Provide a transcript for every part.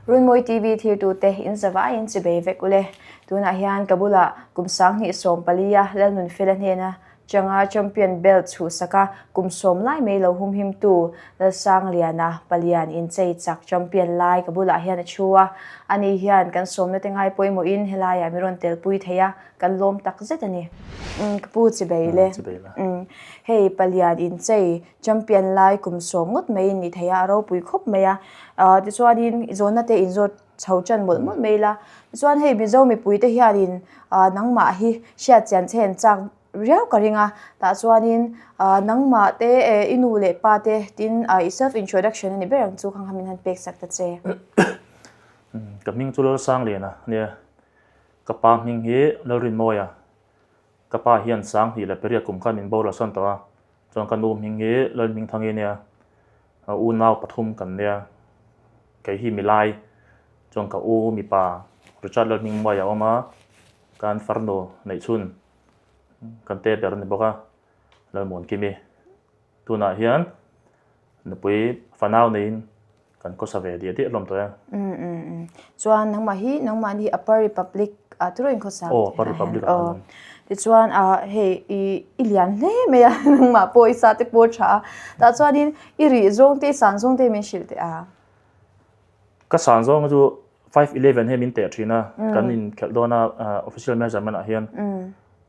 Runmawi TV thirtute in zavaiin chibei vek ule. Tunah hian ka bulah kum 2014 a Lalnunfela hnena changa champion belt chhuhsak a kum sawm lai mai lo humhimtu Lalsangliana Palian inchei chak champion lai ka bulah hian a thu a. Ani hian kan sawmna te ngai pawimawhin helaiah mi rawn telpui thei a, kan lawm tak zet a ni. Ka pu chibei le. Hei Palian inchei Champion lai kum sawm ngawt mai in ni thei a, a ropui khawp mai a. Tichuanin zawnna te inzawt chho tan mawlh mawlh mai ila. Tichuan hei Mizo mipui te hianin nangmah hi hriat chian che an chak riau ka ring a. Tah chuanin nangmah te i nu leh pa te tin i self introduction a ni ber ang chu khang kha min han pek sak ta che. Ka hming chu Lalsangliana nia. Ka pa hming hi Lalrinmawia. Ka pa hian Sanghnih leh pariat kum khan min boral sawn tawh a, chuan ka nu hming hi Lalhmingthangi nia, unau pathum kan nia, kei hi milai, chuan ka u mipa Richard Lalhmingmuai a awm a, kan farnu neihchhun kan te ber a ni bawk a, Lalmuankimi. Tunah hian nupui fanau neiin kan khawsa ve diah diah hlawm tawh e. Um um um. Chuan nangmah hi nangmah ni Upper Republic ah tiraw in khawsa? Aw Upper Republic ah kan awm. Tichuan ah hei i i lian hle mai a nangmah pawh i sa te pawh a tha a. Tah chuanin i rih zawng te i san zawng te min hrilh teh a. Ka san zawng chu 5'11 hi min teh thin a kan inkhelh dawn a official measurement ah hian.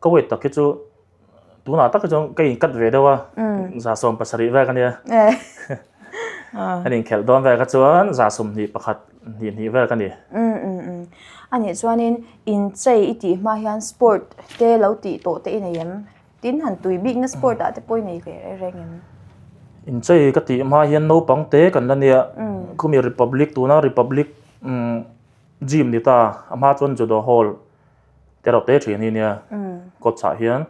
Ka weight tak hi chu Tunah tak chuan ka inkat ve deuh a, 170 vel ka nia. Kan inkhelh dawn vel kha chuan 21 hnih hnih vel ka ni. A nih chuanin inchei i tih hma hian sport te lo tih tawh te i nei em? Tin han tui bikna sport ah te pawh i nei ve reng reng em? Inchei ka tih hma hian naupang te kan la nia. Khumi Republic tuna Republic gym ni ta, a hma chuan Judo hall Te rawh te thin hi nia kawt chhah hian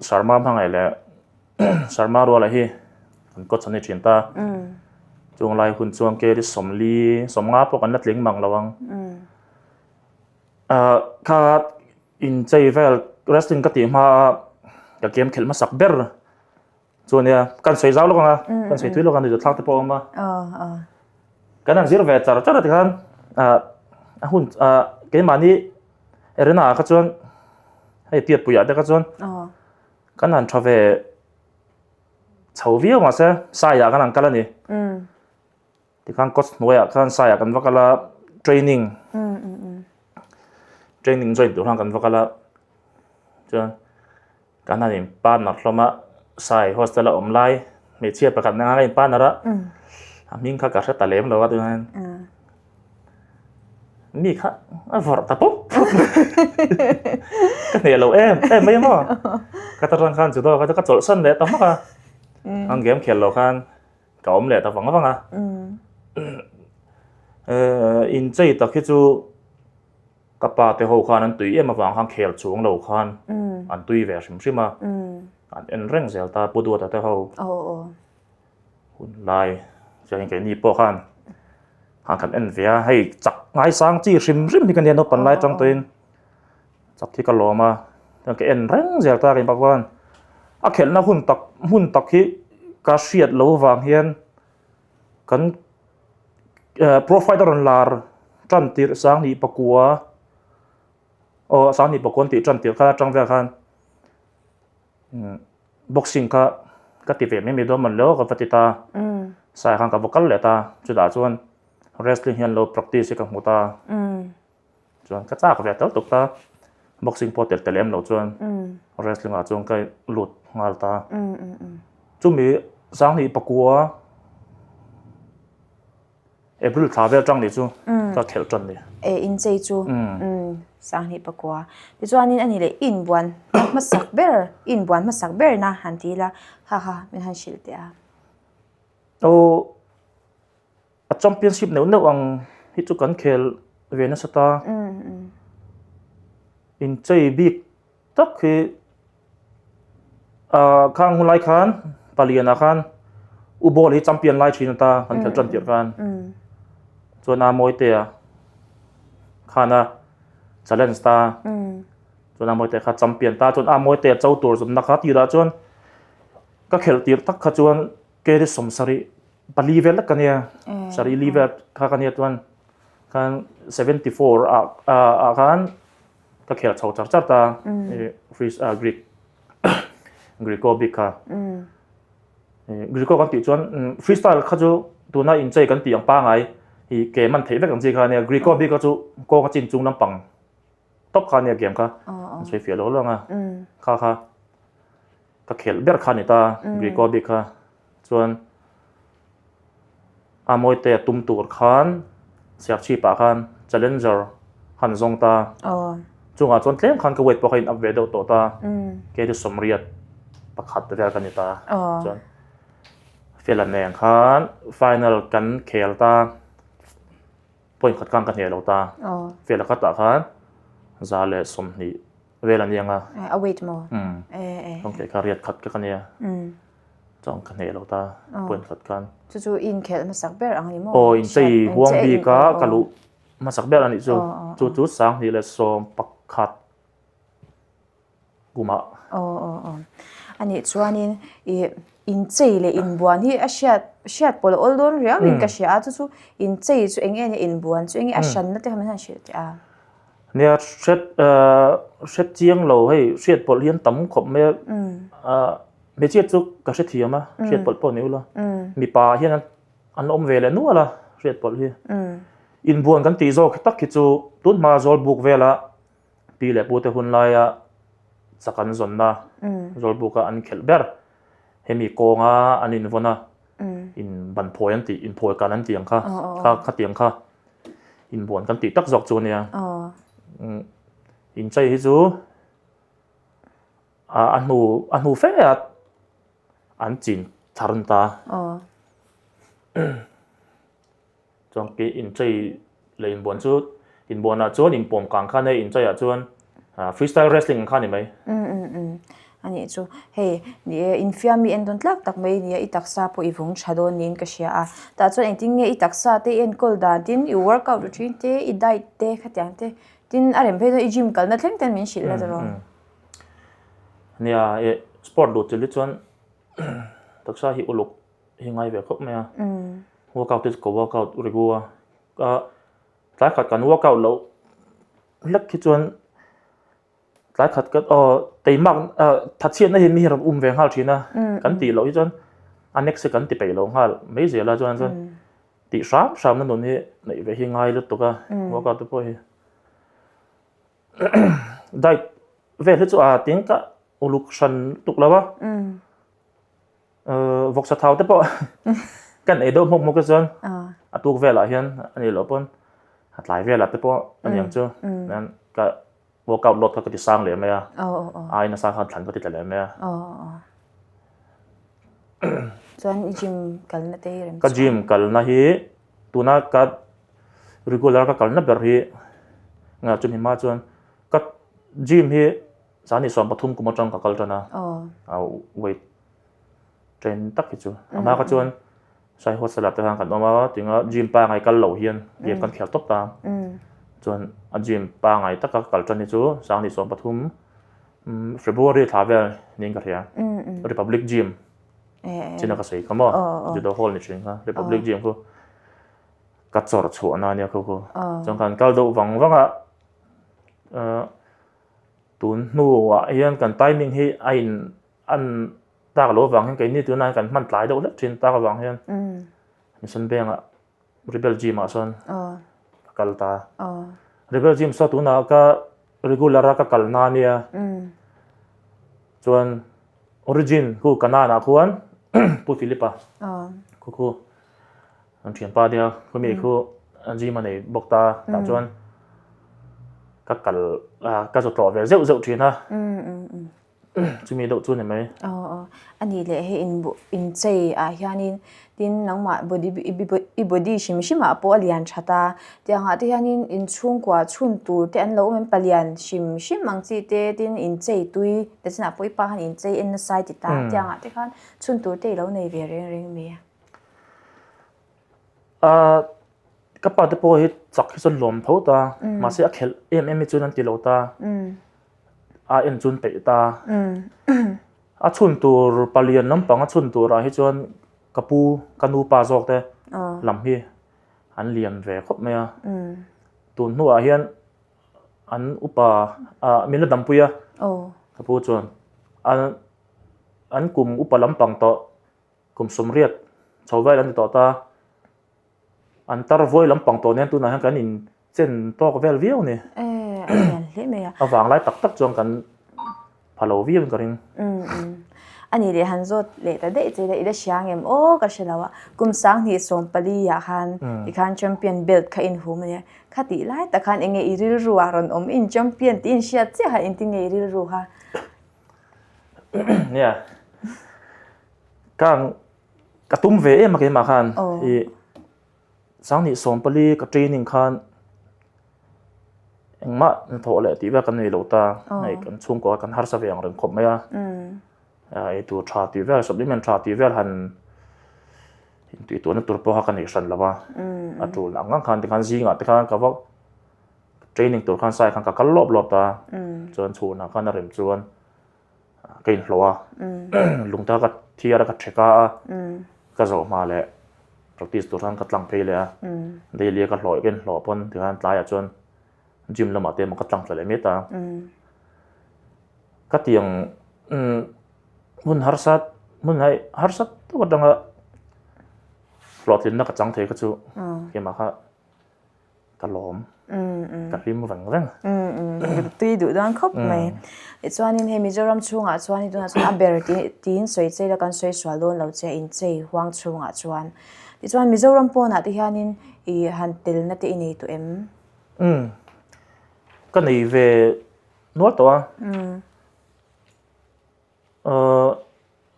Sharma hmangaih leh Sharma ruala hi an kawt chhan ni thin ta. Chung lai hun chuan keri sawmli sawmnga pawh kan la tling mang lo ang. Kha inchei vel wrestling ka tih hma a ka game khelh hmasak ber Chu ania, kan sawi zau lawk ang a, kan sawi tui lawk ang tih thlak te pawh a awm a. Kan han zir ve char char a tikhan a hun keimahni arena ah kha chuan hei Tiatpuiah te kha chuan kan han tha ve chho viau mahse Saiah kan han kal a ni. Tikhan coach hnuaiah khan Saiah kan va kal a training training join tur khan kan va kal a chuan Kan han in partner hlawm a, Sai hostel a awm lai hmeichhia pakhat nen khan ka in partner a, a hming kha ka hre ta lem lo a tunah hian mi kha a vawrh ta pawp pawp mai ka hneh lo em em mai maw ka ta rang khan judo kha chu ka chawlhsan leh ta hmak a, an game khel lo khan ka awm leh ta vang vang a, inchei tak hi chu. Ka pa te ho khan an tui em avang khan khel chung lo khan an tui ve hrim hrim a, an en reng zel ta Pu Duata te ho hun lai chuan keini pawh khan han kan en ve a, hei chak ngaisang chi hrim hrim hi ka nia naupang lai atang tawhin chak hi ka lawm a, chuan ka en reng zel ta keimah khan a khelhna hun tak hmun tak hi ka hriat lo vang hian kan Profile a rawn lar tan tirh Sanghnih pakua aw Sanghnih pakua an tih tan tirh kha atang vel khan boxing kha ka ti ve mai mai dawn man lo ka va ti ta sai khan ka va kal leh ta chutah chuan wrestling hian lo practice hi ka hmu ta. Chuan ka chak ve tel tuk ta, boxing pawh tel tel em lo chuan wrestling ah chuan ka lut nghal ta. Chumi Sanghnih pakua April thla vel tang ni chu ka khelh tan ni. E inchei chu Sanghnih pakua. Tichuanin ani leh i inbuan hmasak ber, i inbuan hmasak ber na han ti ila ha ha min han hrilh teh a. Aw. A championship neuh neuh ang hi chu kan khel ve nasa ta. Inchei bik tak hi ah khang hun lai khan palianah khan U ball hi champion lai thin ata kan khelh tan tirh khan chuan a Mawitea khan a challenge ta chuan a Mawitea kha champion ta chuan a Mawitea cho tur zawmna kha tirah chuan ka khelh tirh tak kha chuan keri 70 pali vel lek ka nia. Sarih li vel kha ka nia chuan khan 74 ah ah khan ka khel chho char char ta free Greek Greco bik kha. Greco kan tih chuan freestyle kha chu tuna inchei kan tih ang pangai i ke man theih vek ang chi kha ania Greco bik kha chu kawng a chin chung lampang tawp kha ania game kha an sawi fiah lo lo ang a kha kha ka khelh ber kha a ni ta Greco bik kha chuan a mawite a tum tur khan Serchhip ah khan challenger han zawng ta chungah chuan tlem khan ka weight pawh kha in up ve deuh tawh ta kei chu sawmriat pakhat vel ka ni ta chuan fela nen khan final kan khel ta point khat khan ka hneh lo ta fela khatah khan 120 vel a ni ang a. A weight maw? Umm. Chuan kei kha riat khat ka ka nia. Chuan ka hneh lo ta point khat khan. Chu chu i inkhelh hmasak ber ang ni maw? Aw inchei huang bik a ka luh hmasak ber a nih chu. Chu chu 2011 kumah. Aw aw aw. A nih chuanin i inchei leh inbuan hi a hriat hriat pawlh awl dawn riau in ka hria a chu chu inchei chu eng nge nia inbuan chu eng nge a hranna te kha min han hrilh teh a. Nia hriat hriat chiang lo hei hriat pawlh hian tam khawp mai a hmeichhia chu ka hrethiam a hriat pawlh pawh ni ula mipa hian an awm ve leh nual a hriat pawlh hi inbuan kan tih zawk tak hi chu tun hma zawl buk vela Pi leh pute hun laia chak an zawnna Zawlbuka an khelh ber. Hemi kawnga an invawn a, in ban phawi an tih, inphawi kan an tih ang kha, kha khatiang kha inbuan kan tih tak zawk chu a nia. Inchei hi chu a hnu a hnu fe a an chin thar an ta. Chuan kei inchei leh inbuan chu inbuanah chuan inpawm kang kha nia incheiah chuan freestyle wrestling ang kha a ni mai. Umm umm umm a nih chu hei ni e infiam mi en dawn tlak tak mai nia i taksa pawh i vawng tha dawn niin ka hria a tah chuan engtin nge i taksa te i enkawl dan tin i workout routine te i diet te khatiang te tin a rem phei chuan i gym kalna thleng ten min hrilh la tawh. Nia e sport duh chilh hi chuan taksa hi uluk hi ngai ve khawp mai a workout te chu ka workout regu a ka tlai khat kan workout loh hlek hi chuan tlai khat ka aw teimak thatchhiatna hi mi hi rawn um ve nghal thin a kan tih loh hi chuan a next hi kan ti peih lo nghal mai zel a chuan chuan tih hram hram na nun hi neih ve hi ngai lutuk a workout te pawh hi diet vel hi chu a tin ka uluk hran lutuk lo a. Vawksa thau te pawh kan ei deuh hmawk hmawk te chuan a tuk velah hian a nih loh pawn a tlai velah te pawh a niang chu ka workout load kha ka ti sang leh mai a ai nasa khan thlan ka ti tla leh mai a. Chuan i gym kalna te hi rem Ka gym kalna hi tuna ka regular ka kalna ber hi nga chumi hma chuan ka gym hi Sani 13 kum atang ka kal tan a, a weight train tak hi chu. A hma kha chuan Sai hostel ah te khan kan awm a, tinga gym pangai kal loh hian game kan khel tawp ta. Chuan a gym pangai taka kal tan hi chu Sangni 13 February thla vel niin ka hria. Republic Gym china ka sawi kha maw, Judo hall ni thin kha, Republic Gym khu ka chawr chhuahna ania khu khu. Chuan kan kal deuh vang vang a, Tun hnuah hian kan timing hi a in an tak loh avang hian keini tunah hian kan hman tlai deuh hlek thin tak avang hian Mission Bank-ah Rebel Gym-ah sawn ka kal ta. Rebel Gym saw tunah ka regular a ka kal na ania chuan Origin khu Kanan-ah khuan Pu Philip-a khu khu An thianpa nia khumi khu gym a nei bawk ta tah chuan ka kal ka zu tlawh ve zeuh zeuh thin a chumi deuh chu ni mai. Aw aw a nih leh hei in inchei ah hianin tin nangmah body i body hrim hrim ah pawh a lian that a tiang ah te hianin inchhungkua chhun tur te an lo awm em palian hrim hrim ang chi te tin inchei tui te chinah pawh i pa khan inchei en nasa i ti ta tiang ah te khan chhun tur te i lo nei ve reng reng mai a. Ahh ka pa te pawh hi chak hi chuan lawm tho ta mahse a khelh em em hi chuan an ti lo ta a en chun peih ta a chhun tur palian lampang a chhun turah hi chuan ka pu ka nu pa zawk te lam hi. An lian ve khawp mai a. Tun hnuah hian an upa ah min la dampui a. Ka pu chuan an an kum upa lampang tawh kum sawmriat chho vel an ni tawh ta. An tar vuai lampang tawh nen tunah hian kan in chen tawk vel viau a ni. Eh, a lian hle mai a. A vang lai tak tak chuan kan pha lo viau in ka ring. Um um. A nih leh han zawt leh ta daih che ila i la hria ngem aw ka hre lo a. Kum 20 pali ah khan tikhan champion belt kha in hum a nia. Kha tih lai tak khan enge i rilru ah rawn awm in champion tih in hriat chiah kha engtin nge i rilru kha? Nia. Kang Ka tum ve em a keimah khan i 2014 ka training khan engmah hnathawh leh tih vel kan nei lo ta hei kan chhungkua kan harsa ve ang reng khawp mai a eitur tha tih vel supplement tha tih vel han intih tuahna tur pawh kha ka nei hran lo va a tul ang ang khan tikhan zingah te khan ka va training tur khan sai khan ka kal lawp lawp ta chuan chhunah khan a rem chuan. ka inhlawh a lungta ka thiar a ka theka a ka zawh hma leh practice tur khan ka tlang phei leh a daily a ka hlawh ka inhlawh pawn tikhan tlaiah chuan gym lamah te emaw ka tlang thla leh miat a ka tiang hmun harsat hmun hai harsat tak atanga hlawhtlinna ka chang thei kha chu keimah kha Ka lawm. Ka hlim reng reng. Tui duh dawn khawp mai. Tichuanin hei Mizoram chhungah chuan hei tunah chuan a ber tiin sawi chei la kan sawi sual dawn lo che inchei huang chhungah chuan. Tichuan Mizoram pawnah te hianin i han telna te i nei tawh em? Umm. Ka nei ve nual tawh a.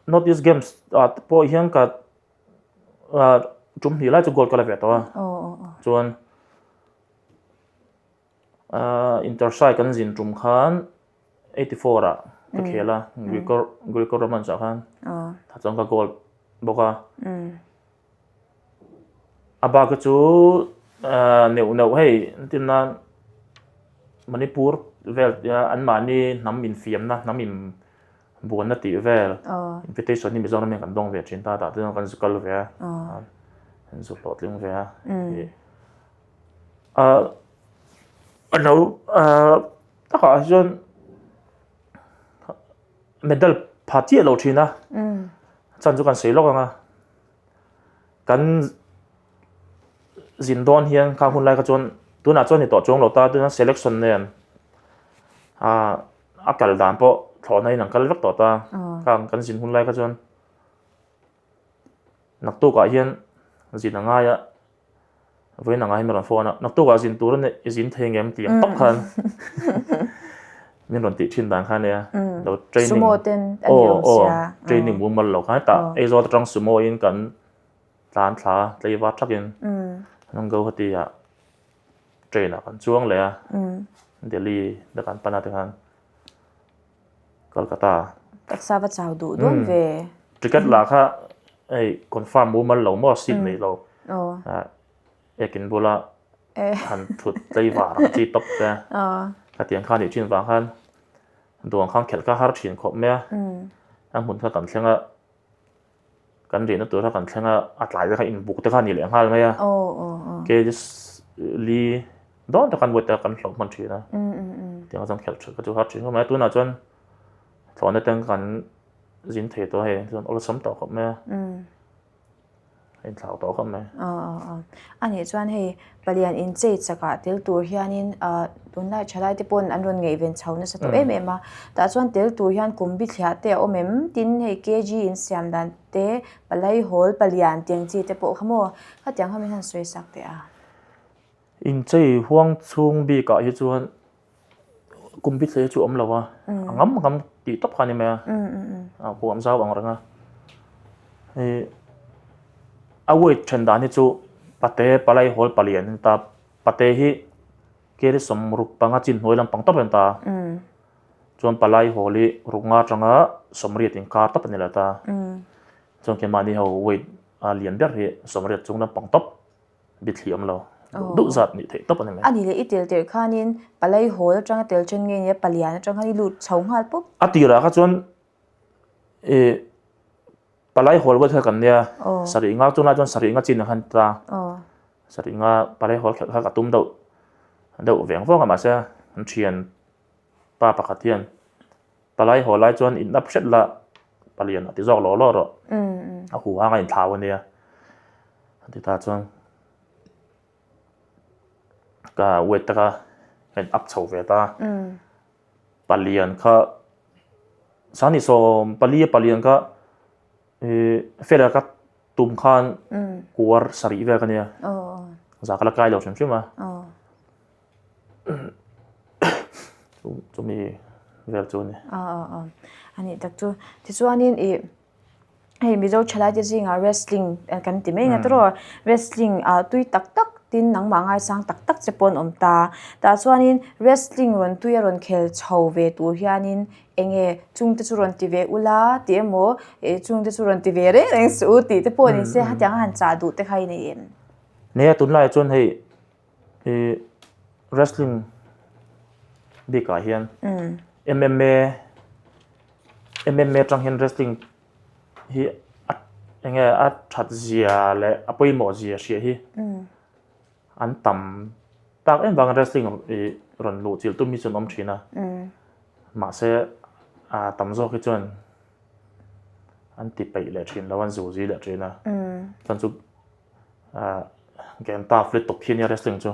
North East Games ah te pawh hian ka Tum hnih lai chu gold ka la ve tawh a. Chuan Intersai kan zin tum khan 84 ah ka khel a Greco Greco Romans ah khan tah chuan ka gold bawk a. A bak hi chu neuh neuh hei entir nan Manipur vel anmahni hnam infiamna hnam in Buanna tih vel invitation hi Mizoram hian kan dawng ve thin ta tah te chuan kan zu kal ve a, kan zu hlawhtling ve a. A lo takah chuan medal pha chiah lo thin a, chan chu kan sawi lawk ang a. Kan zin dawn hian khang hun lai kha chuan tunah chuan ni tawh chuang lo ta tunah selection nen A kal dan pawh thlawhna in an kal vek tawh ta. Khang kan zin hun lai kha chuan naktukah hian zin a ngai a, vawiin a ngai min rawn phone a, naktukah zin tur a nih i zin thei ngem tih ang tawp khan min rawn tih thin dan kha a nia. Lo training Sumo ten a ni awm sia. Training mumal lo khan hetah Aizawl atang sumo in kan tlan thla tlei var thakin Guwahati ah Train ah kan chuang leh a, Delhi te kan pan a tikhan Kolkata. Taksa va chau duh dawn ve. Ticket lah kha hei confirm mumal lo maw seat nei lo. Ekin bula han thut tlei var ang chi tawp te. Khatiang kha nih thin vang khan duang khan khelh kha har thin khawp mai a. A hmun kha kan thleng a. Kan riahna tur kha kan thleng a, a tlai te kha inbuk te kha a ni leh nghal mai a. Ke li dawn tak khan buaite kan hlauh hman thin a. Tiang chuan khelh thin kha chu har thin khawp mai a. Tunah chuan thlawhna te kan zin thei tawh a hei chuan awlsam tawh khawp mai a. A inthlau tawh khawp mai. A nih chuan hei Palian inchei chakah tel tur hianin tunlai thalai te pawn an rawn ngaihven chho nasa tawh em em a. Tah chuan tel tur hian kum bithliah te a awm em? Tin hei KG insiam dan te, Palai Hall Palian tih ang chi te pawh kha maw? Khatiang kha min han sawi sak teh a. Inchei huang chhung bikah hi chuan kum bithliah hi chu awm lo a, a ngam ngam tih tawp kha a ni mai a, a huam zau ang reng a. Hei a weight then dan hi chu pate palai hawl palian a ni ta, pate hi keri sawmruk panga chin hnuai lampang tawp a ni ta, chuan palai hawl hi ruk nga atanga sawmriat inkar tawp a ni leh ta, chuan keimahni ho weight a lian ber hi sawmriat chung lampang tawp. Bithli awm lo. Duh duh zat nih theih tawp a ni mai. A nih leh i tel tirh khanin Palai Hall atanga tel chen nge nia Palian atang khan i lut chho nghal pawp. A tirah kha chuan ih Palai Hall vel kha kan nia sarih nga chunglai chuan sarih nga chin ang khan ta. Sarih nga palai hawl khelh kha ka tum deuh deuh veng vawng a mahse an thian pa pakhat hian palai haw lai chuan in up hret la palian a ti zawk law law rawh a hu hang a inthlau a nia a ti ta chuan ka weight te kha ka in up chho ve ta palian kha sani sawm pali a palian kha ih fela ka Tum khan kuar sarih vel ka nia. Za ka la kai lo hrim hrim a. Chumi vel chu a ni. A nih tak chu. Tichuanin ih hei Mizo thalai te zingah wrestling kan ti mai nga tawrh wrestling ah tui tak tak tin nangmah ngaisang tak tak che pawh an awm ta. Tah chuanin wrestling rawn tui a rawn khel chho ve tur hianin Enge chungte chu rawn ti ve ula tih emaw eh chungte chu rawn ti ve reng reng suh u tih te pawh ni se hetiang a han chah duh te kha i nei em? Nia tunlaiah chuan hei ih wrestling bikah hian MMA MMA atang hian wrestling hi a enge a that zia leh a pawimawh zia hriah hi An tam tak em vangin wrestling i rawn luh chilh tum hi chu an awm thin a. Mahse a tam zawk hi chuan an ti peih leh thin lo, an zu zui leh thin a. Chuan chu game tough lutuk hi ania wrestling chu.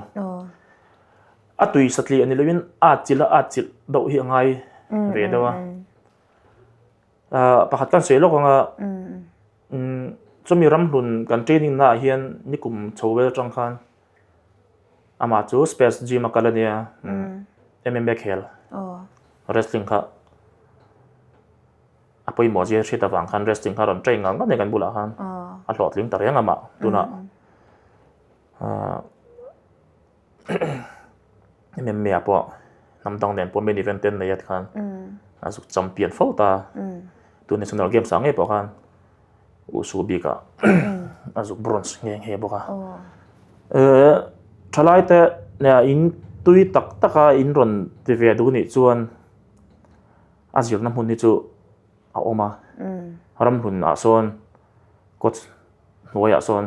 A tui satliah ni loin a atchilh a atchilh deuh hi a ngai ve deuh a. Pakhat kan sawi lawk ang a. Chumi ramhlun kan training naah hian nikum chho vel atang khan amah chu space gym a kal a nia MMA khel wrestling kha a pawimawh zia hriat avang khan wrestling kha a rawn train ngang ngang a ni kan bulah khan a hlawhtling ta reng amah tunah MMA ah pawh hnam dang nen pawh main event te an nei a tikhan a zuk champion fo ta tun national games ah ngei pawh khan usu bik ah a zuk bronze nghe nghe bawk a eh thalai te nia in tui tak tak a in rawn ti ve duh nih chuan a zirna hmun hi chu a awm a ramhlun ah sawn coach hnuaiah sawn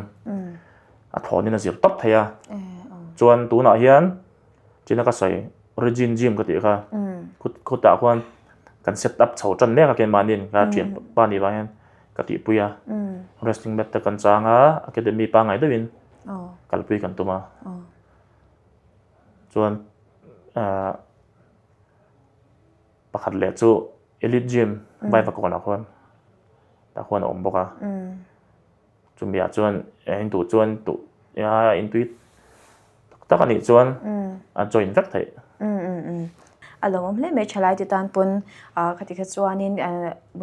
a thawnin a zir tawp thei a chuan tunah hian china ka sawi origin gym ka tih kha khutah khuan kan set up chho tan mek a keimahniin ka thian pa nih vang hian ka tihpui a wrestling mat te kan chang a academy pangngai deuhin kalpui kan tum a chuan ah pakhat leh chu Elite Gym Vaivakawnah khuan tah khuan a awm bawk a. Chumi ah chuan in duh chuan duh a in tui tak tak a nih chuan a join vek theih. A lawmawm hle mai thalai te tan pawn khati kha chuanin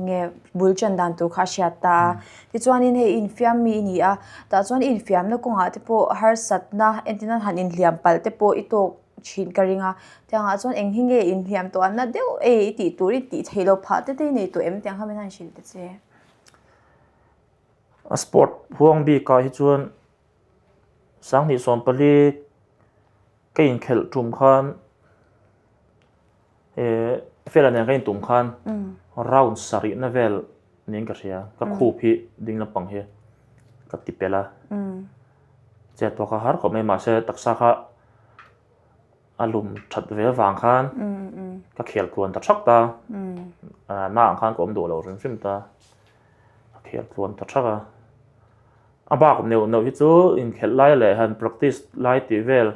nge bul chan dan tur kha a hriat ta a. Tichuanin hei infiam mi i ni a, tah chuan infiamna kawngah te pawh harsatna entirna han inhliam palh te pawh i tawk thin ka ring a tiangah chuan eng hi nge inhliam tawh an na deuh e i tih tur i tih theih loh phah te te i nei tawh em tiang kha min han hrilh ta che. A sport huang bikah hi chuan sanghnih 14 ka inkhelh tum khan eh fela nen ka intum khan round sarihna vel niin ka hria ka khup hi ding lampang hi ka ti pel a chet pawh kha har khawp mai mahse taksa kha a lum that ve avang khan ka khel tluan ta thak ta na ang khan ka awm duh lo hrim hrim ta ka khel tluan ta thak a a bak neuh neuh hi chu inkhelh lai leh han practice lai tih vel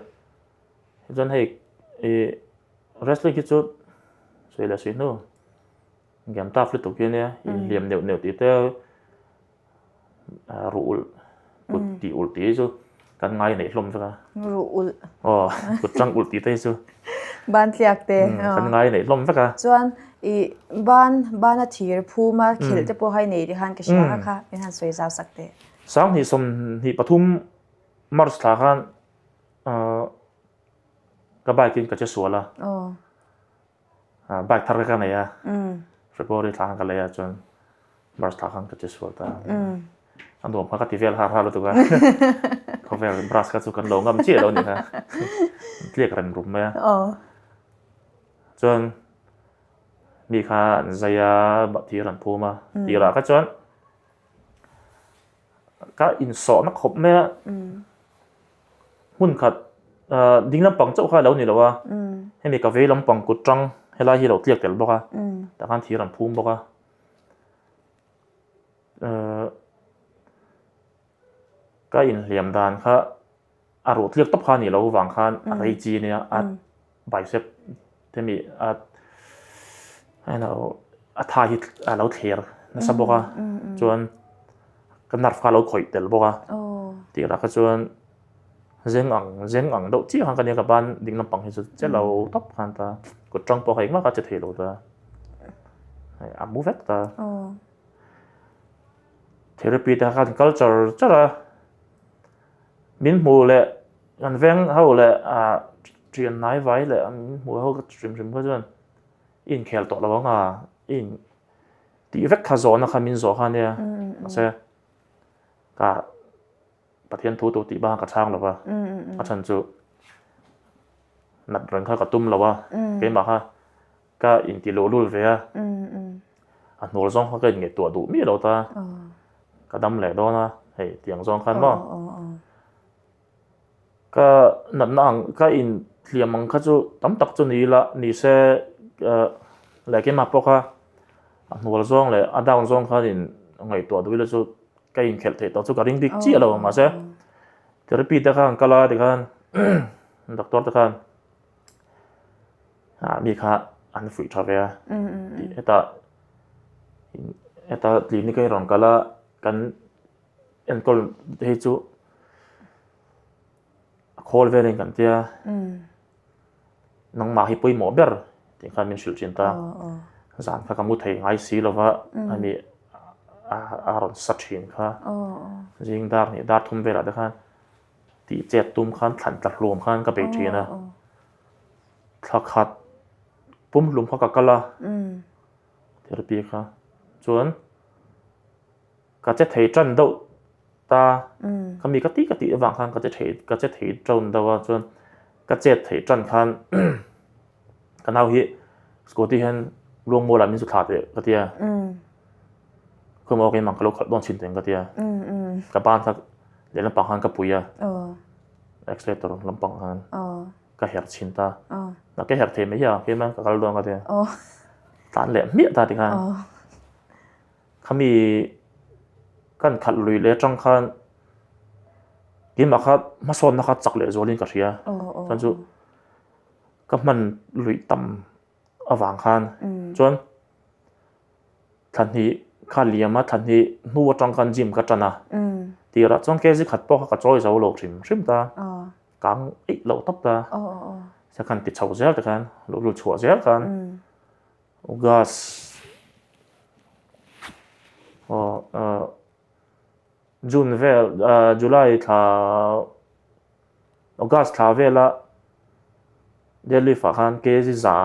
chuan hei ih wrestling hi chu sawi leh sawi hnu game tough lutuk hi ania inhliam neuh neuh tih te ruh ulh kut tih ulh tih hi chu kan ngai neih hlawm vek a. Ruh ulh. Aw kut tang ulh tih te hi chu. Ban tliak te. Kan ngai neih hlawm vek a. Chuan i ban bana thir phuma khelh te pawh hai nei te khan ka hria kha kha min han sawi zau sak teh. 20 23 March thla khan ka bike in ka che sual a. Bike thar ka nei a. February thla khan ka lei a chuan March thla khan ka che sual ta. A nuam kha ka ti vel har har lutuk a. Khawvel brush kha chu kan lo ngam chiah lo a nih kha. Tliak rem rum mai a. Chuan mi kha an zai a, thir an phum a. Tirah kha chuan ka insawhna khawp mai a. Hmun khat ding lampang chauh kha a lo ni lo a, hemi ka vei lampang kut tang helai hi a lo tliak tel bawk a, tah khan thir an phum bawk a. Ka inhliam dan kha a ruh tliak tawp kha a nih loh vang khan a rei chi ania a bicep hemi a a tha hi a lo thler nasa bawk a chuan ka nerve kha a lo khawih tel bawk a tih lah kha chuan zeng ang zeng ang deuh chiah khan ka nia ka ban ding lampang hi chu che lo tawp khan ta kut tang pawh kha engmah kha che thei lo ta a mu vek ta therapy te khan kal char char a. Min hmuh leh kan veng ho leh ah thian hnai vai leh min hmuh ho ka hrim hrim kha chuan i inkhel tawh lo ang a i in tih vek kha zawhna kha min zawh kha ania mahse ka Pathian thu tur tih bak ka chhang lo va a chhan chu nat reng kha ka tum lo a keimah kha ka inti luhlul ve a a hnual zawng kha ka inngaihtuah duh miah lo ta ka dam leh dawn a hei tiang zawng khan maw ka natna ang ka inhliam ang kha chu tam tak chu ni ila ni se leh keimah pawh kha a hnual zawng leh a down zawng khan in ngaihtuah duh ila chu ka inkhelh theih tawh chu ka ring bik chiah lo mahse therapy te khan kal a tikhan doctor te khan ah mi kha an fuih tha ve a tih hetah heta clinic a rawn kal a kan enkawl hei chu a khawl velin kan tia nangmah hi pawimawh ber tih khan min hrilh thin ta zan kha ka mu thei ngai si lova ani a rawn sa thin kha zing dar hnih dar thum velah te khan tih chet tum khan thlan tla hlawm khan ka bei thin a thla khat pum hlum kha ka kal a therapy kha chuan ka che thei tan deuh ta ka mi ka tih ka tih avang khan ka che thei ka che thei tan deuh a chuan ka chet theih tan khan ka nau hi scooty hian luangmual ah min zu thlah teh ka tia Khawmaw keimah ka lo khalh dawn chin teng ka tia. Ka ban kha leh lampang khan ka pui a. Accelerator lampang khan ka her chin ta. Na ka her thei mai a keimah ka kal dawn ka tia. Tlan leh hmiah ta ti khan. Khami kan khalh lui leh atang khan keimah kha hmasawnna kha chak leh zualin ka hria. Chuan chu ka hman luih tam avang khan chuan Thla hnih kha liam a, thla hnih hnu atang khan gym ka tan a. Tirah chuan kg khat pawh kha ka chawi zo lo hrim hrim ta. Kang eih loh tawp ta. Sa khan ti chho zel te khan, luhlul chhuah zel khan. August aw June vel July thla August thla vela deadlift ah khan kg za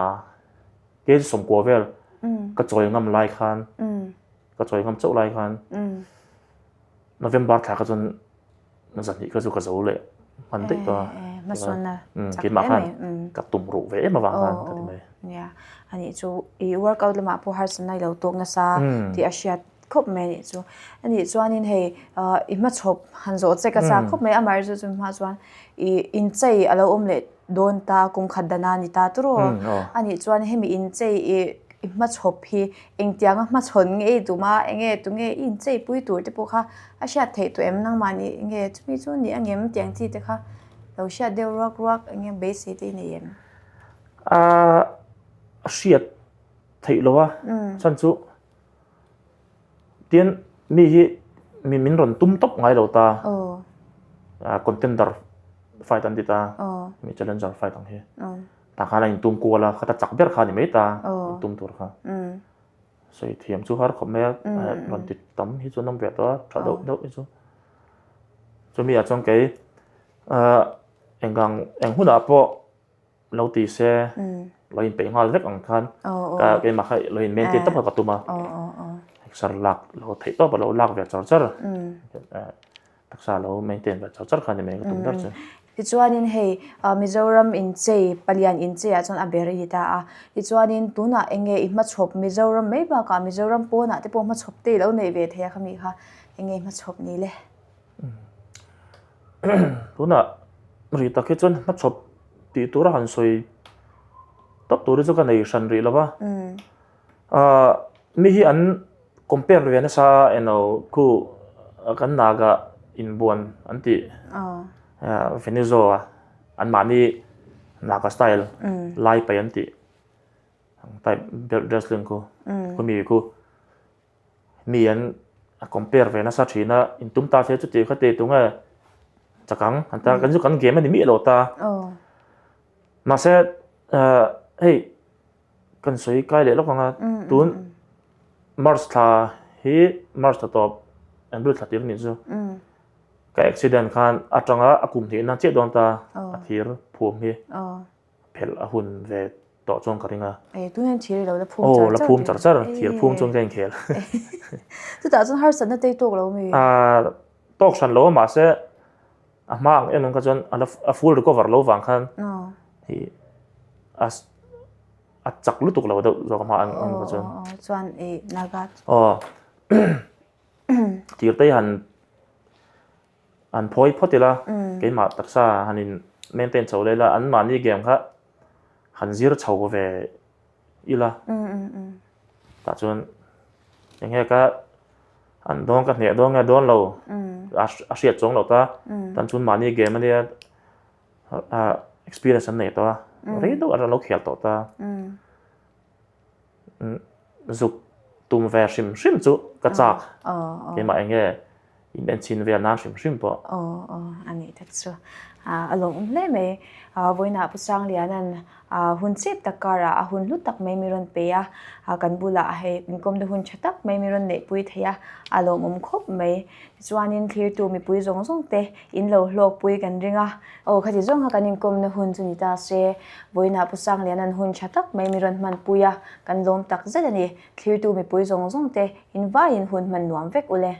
kg sawmkua vel ka chawi ngam lai khan ka chawi ngam chauh lai khan November thla kha chuan zahnih kha chu ka zo leh hman daih tawh a keimah khan ka tum ruh ve em avang khan ka ti mai. Nia anih chu i workout lamah pawh harsatna i lo tawk nasa tih a hriat khawp mai anih chu. Anih chuanin hei i hmachhawp han zawh che ka chak khawp mai amaherawhchu chu hma chuan i inchei a lo awm leh dawn ta kum khat dana a ni ta tawrh aw. Anih chuan hemi inchei i i hmachhawp hi engtianga hmachhawn nge i tum a enge tunge i inchei pui tur te pawh kha a hriat theih tawh em nangmahni enge chumi chu ni angem tiang chi te kha lo hriat deuh ruak ruak enge beisei te i nei em? A hriat theih lo a chhan chu Tin, mi hi mi min rawn tum tawp ngai lo ta. Contender fight an ti ta. Mi challenger fight ang hi. Tah khan a intum kual a, khata chak ber kha a ni mai ta intum tur kha. Sawi thiam chu har khawp mai a, rawn ti tam hi chu an awm ve tawh a, tha deuh deuh hi chu. Chumi ah chuan kei enggang eng hunah pawh lo ti se lo in peih nghal vek ang khan ka keimah kha lo in maintain tawp kha ka tum a exer lak lo theih tawp a lo lak ve char char taksa lo maintain ve char char kha ni mai ka tum ber chu. Tichuanin hei Mizoram inchei palian inchei ah chuan a ber a ni ta a tichuanin tunah eng nge i hmachhawp Mizoram mai bakah Mizoram pawnah te pawh hmachhawp te i lo neih ve thei a khami kha eng nge i hmachhawp ni le? Tunah. Rih tak hi chuan hmachhawp tih tura han sawi tawp tur hi chu ka nei hran rih lo va. Ahh mi hi an compare ve nasa eno khu kan Naga inbuan an tih Venezuela an mahni Naga style lai paih an tih ang type wrestling khu khumi khu. Mi an a compare ve nasa thin a, in tum ta se chuti kha ti tunge chak ang an ta kan chu kan game a ni miah lo ta. Mahse hei kan sawi kai leh lawk ang a tun March thla hi March thla tawp April thla tir nih chu ka accident khan atanga a kum hnih nan chiah dawn ta a thir phum hi. phelh a hun ve tawh chuan ka ring a. E, tun hian thir i lo la phum char char. Aw, la phum char char, thir phum chuan ka inkhel. Chutah chuan harsatna te i tawk lo mi? Ah, tawk hran lo a mahse a hma ang em ang kha chuan a la a full recover lo vang khan hi a a chak lutuk lo deuh zawk a hma ang em kha chuan. Aw, chuan i naga. Aw, thir te hi han An phawi phawt ila, keimah taksa han in maintain chho leh ila, an mahni game kha han zir chho ve ila. Tah chuan eng nge ka an dawn ka hneh dawn nge dawn lo a hriat chuang lo ta. Tan chuan mahni game ania experience an nei tawh a, rei deuh an lo khel tawh ta. Zuk tum ve hrim hrim chu ka chak. Keimah eng nge in en chhin vel nan hrim hrim pawh. Aw aw a nih tak chu. A lawmawm hle mai. Vawiinah Pu Sangliana'n hun chep tak karah a hun hlu tak mai mi rawn pe a, kan bulah hei inkawmna hun tha tak mai mi rawn neihpui thei a, a lawmawm khawp mai. Tichuanin thlirtu mipui zawng zawng te in lo hlawkpui kan ring a. Aw khati zawng kha kan inkawmna hun chu ni ta se, vawiinah Pu Sangliana'n hun tha tak mai mi rawn hmanpui a, kan lawm tak zet a ni. Thlirtu mipui zawng zawng te in vaiin hun hman nuam vek u le.